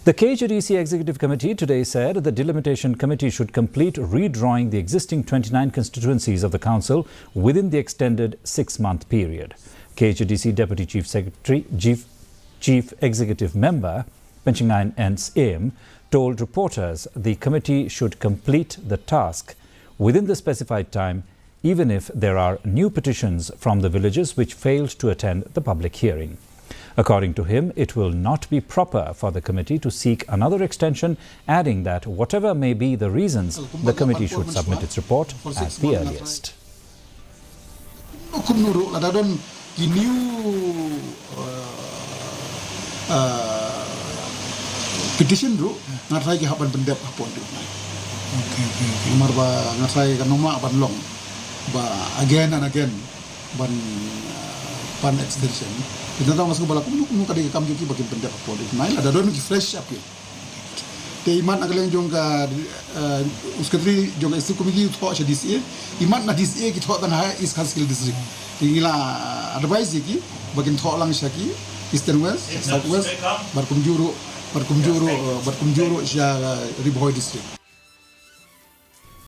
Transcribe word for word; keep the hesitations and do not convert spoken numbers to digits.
The K H A D C Executive Committee today said the Delimitation Committee should complete redrawing the existing twenty-nine constituencies of the council within the extended six-month period. K H A D C Deputy Chief Secretary, Chief, Chief Executive Member Pynshngain N Syiem told reporters the committee should complete the task within the specified time, even if there are new petitions from the villages which failed to attend the public hearing. According to him, it will not be proper for the committee to seek another extension, adding that whatever may be the reasons, the committee should submit its report at the earliest. Kumno kumno ruh, lada don ki new, uh, uh, petition ruh, nga try ki hap ban pyndep hapoh dei. Okay, okay, okay. Namar ba nga try ka nongma ban long ba again and again ban, uh, ban extension. Kita tahu masuk bala kumno kumno ka dei ka kam ki ba kin pyndep hapoh dei. Lada don ki fresh appeal. Te imat na ka liang jong ka, uh, u secretary jong ka executive committee u thoh sha D C A, imat na D C A ki thoh tang ha East Khasi Hills District. Te ngi la advise ïa ki ba kin thoh lang sha ki Eastern West, South West, bad kumjuh ruh, bad kumjuh ruh, uh, bad kumjuh ruh sha, uh, Ri Bhoi District.